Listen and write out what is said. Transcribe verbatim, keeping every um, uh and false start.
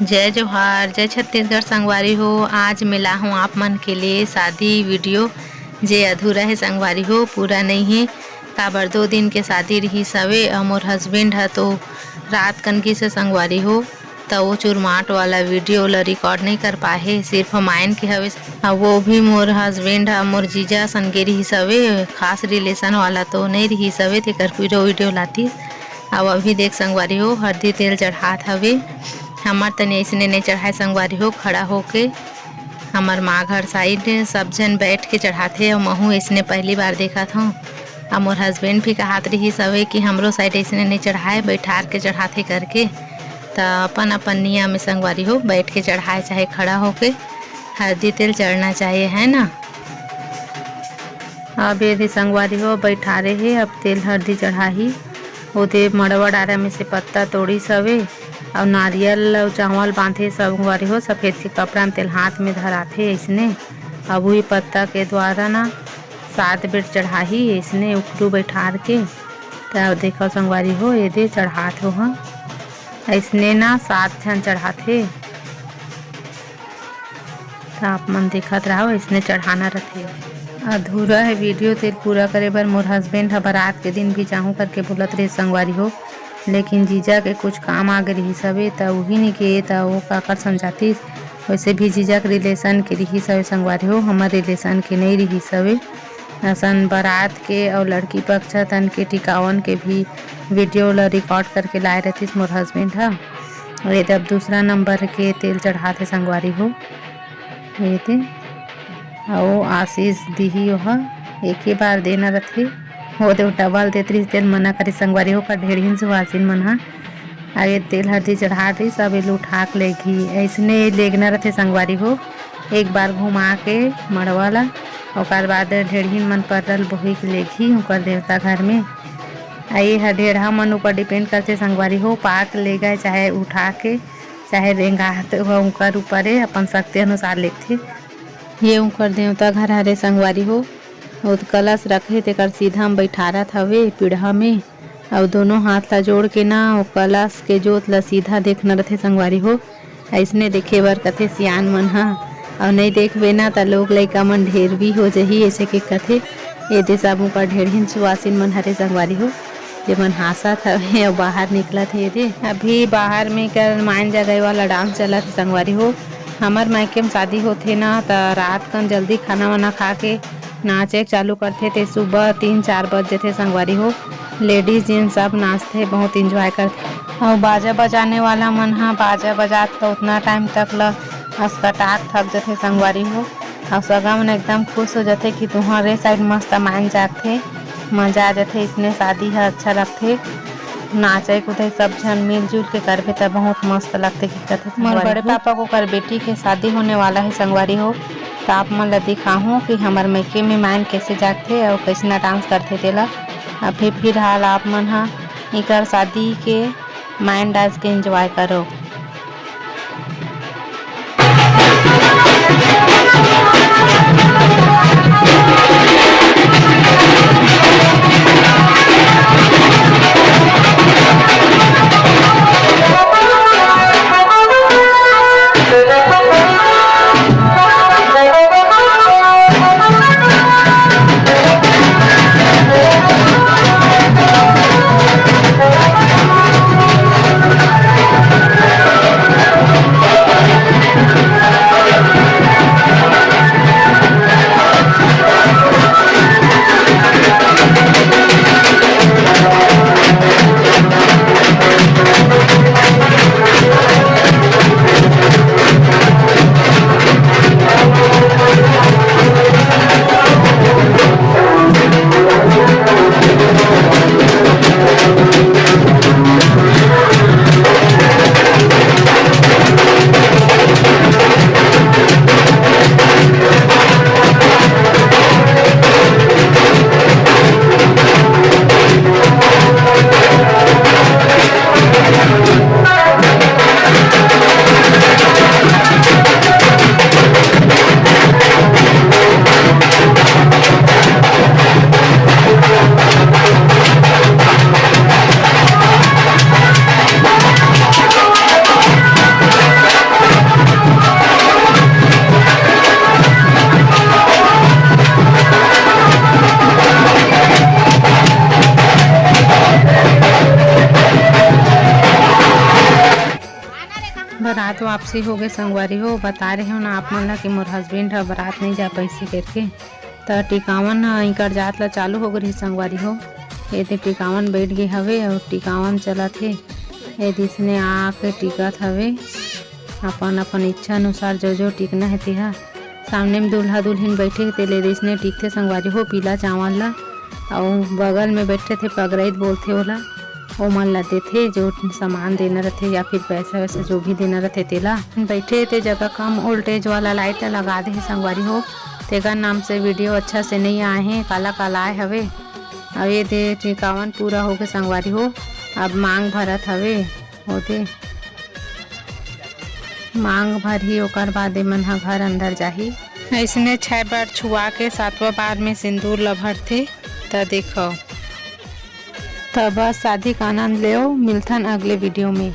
जय जोहार, जय छत्तीसगढ़ संगवारी हो। आज मैं ला हूँ आप मन के लिए शादी वीडियो, जे अधूरा है संगवारी हो, पूरा नहीं है। काबर दो दिन के शादी रहिस हवे, अउ मोर हस्बैंड ह तो रात कन गिस हे संगवारी हो, त वो चुरमाट वाला वीडियो ला रिकॉर्ड नहीं कर पाए हे, सिर्फ मायन के हवे। अउ वो भी मोर हस्बैंड ह मोर जीजा सन गे रहिस हवे, खास रिलेशन वाला तो नहीं रहिस हवे, तेकर पूरा वीडियो लातिस। अब अभी देख संगवारी हो, हरदी तेल चढ़ात हवे। हमर तनी अइसने नहीं चढ़ाए संगवारी हो, खड़ा होके। हमर माँ घर साइड सब झन बैठ के चढ़ाथे, अउ महू अइसने पहली बार देखत हूँ। अउ मोर हस्बैंड भी कहत रहिस हवे कि हमरो साइड अइसने नहीं चढ़ाए, बैठार के चढ़ाथे करके। त अपन अपन नियम में संगवारी हो, बैठ के चढ़ाए चाहे खड़ा होके, हरदी तेल चढ़ना चाहिए, है ना। अब ये दे संगवारी हो, बैठारे हे, अब तेल हरदी चढ़ाही। ओदे मड़वा डारा में से पत्ता तोड़िस हवे, अउ नारियल अउ चावल बांधे संगवारी हो, सफेद के कपड़ा में तेल हाथ में धराथे अइसने। अब उही पत्ता के द्वारा ना सात बेर चढ़ाही अइसने उखरू बैठार के। त देखो संगवारी हो, ये दे चढ़ात हो, हाँ, अइसने ना सात झन चढ़ाथे। त आप मन देखत रहव, अइसने चढ़ाना रथे। अधूरा है वीडियो, तेल पूरा करे बर मोर हस्बैंड ह बारात के दिन भी जाहूं करके बोलत रहे संगवारी हो, लेकिन जीजा के कुछ काम आ गे रिहिस हवे, त उही नी गे, त वो काकर संग जातिस। वैसे भी जीजा के रिलेशन के रिहिस हवे संगवारी हो, हमर रिलेशन के नहीं रिहिस हवे। असन बारात के अउ लड़की पक्ष तन के टिकावन के भी वीडियो ला रिकॉर्ड करके लाए रहतिस मोर हस्बैंड ह। ये दे अब दूसरा नंबर के तेल चढ़ात हे संगवारी हो। ये दे, अउ आशीष दिही ओह, एके बार देना रथे। वो दे डबल देत रहिस, तेल मना करिस संगवारी हो, का ढेड़हिन सुवासिन मन ह। अउ ये तेल हरदी चढ़ा रहिस, अब एला उठा के लेगही। अइसने लेगना रथे संगवारी हो, एक बार घुमा के मड़वा ला, ओकर बाद ढेड़हिन मन पर्रा ल बोही के लेगही ओकर देवता घर में। अउ ये ह ढेड़हा मन ऊपर डिपेंड करथे संगवारी हो, पाक लेगा चाहे उठा के, चाहे रेंगात हो, ओकर ऊपर ए, अपन शक्ति अनुसार लेथे। ये ओकर देवता घर हरे संगवारी हो, ओद कलश रखे तेकर सीधा म बैठारत हवे पीढ़ा में, अउ दोनों हाथ ला जोड़ के ना ओ कलश के जोत ला सीधा देखना रथे संगवारी हो। अइसने देखे बर कथे सियान मन ह, अउ नइ देखबे ना त लोग लइका मन ढेर भी हो जही, अइसे के कथे। ए दे सब ओकर ढेड़हिन सुवासिन मन हरे संगवारी हो, जेमन हाँसत हवे अउ बाहर निकलत हे। ए दे अभी बाहर में कर मायन जगई वाला डांस चलत हे संगवारी हो। हमर मायके में शादी होथे ना, त रात कन जल्दी खाना वाना खा के नाचे चालू करथे, ते सुबह तीन चार बज जथे संगवारी हो। लेडीज जेंट्स सब नाचथे, बहुत एंजॉय करथे। अउ बाजा बजाने वाला मन ह बाजा बजात त उतना टाइम तक ल अस्कटात थक जथे संगवारी हो। अउ सगा मन एकदम खुश हो जथे कि तुंहर ए साइड मस्त मायन जागथे, मजा आ जथे। इसने शादी ह अच्छा लगथे। नाचे कूदे सब झन मिलजुल के करबे त बहुत मस्त लगथे कि कथे मोर संगवारी बड़े हो। पापा को कर बेटी के शादी होने वाला है संगवारी हो, त आप मन ल दिखाहूँ कि हमर मइके में मायन कैसे जागथे अउ कैसना डांस करथे तेला। अभी फिलहाल आप मन ह इकर शादी के मायन डांस के एंजॉय करो। बात वापसी हो गए संगवारी हो, बता रहे हो ना आप मन ला कि मोर हस्बैंड ह बरात नहीं जा पैसे करके, त टिकावन ह इंकर जात ला चालू हो गई संगवारी हो। ये दे टिकावन बैठ गए हवे और टिकावन चलत हे। ये दिसने आके टिकत हवे, अपन अपन इच्छा अनुसार जो जो टिकना है तेहा। सामने में दूल्हा दुल्हन बैठे हे, तेले दिसने टिकथे संगवारी हो पीला चावल ला, अउ बगल में बैठे थे पगरैत बोलथे ओला, ओमन ला देथे जो सामान देना रथे या फिर पैसा वैसा जो भी देना रथे तेला। बैठे ते जगह कम वोल्टेज वाला लाइट ला लगा दे हे संगवारी हो, तेकर नाम से वीडियो अच्छा से नहीं आए हे, काला काला आए हवे। अब ये दे टिकावन पूरा हो गए संगवारी हो, अब मांग भरत हवे। होते मांग भरही, ओकर बाद एमन ह घर अंदर जाही। अइसने छह बार छुआ के सातवां बार में सिंदूर ल भरथे। त देखो, त बस शादी का आनंद लेओ, मिलथन अगले वीडियो में।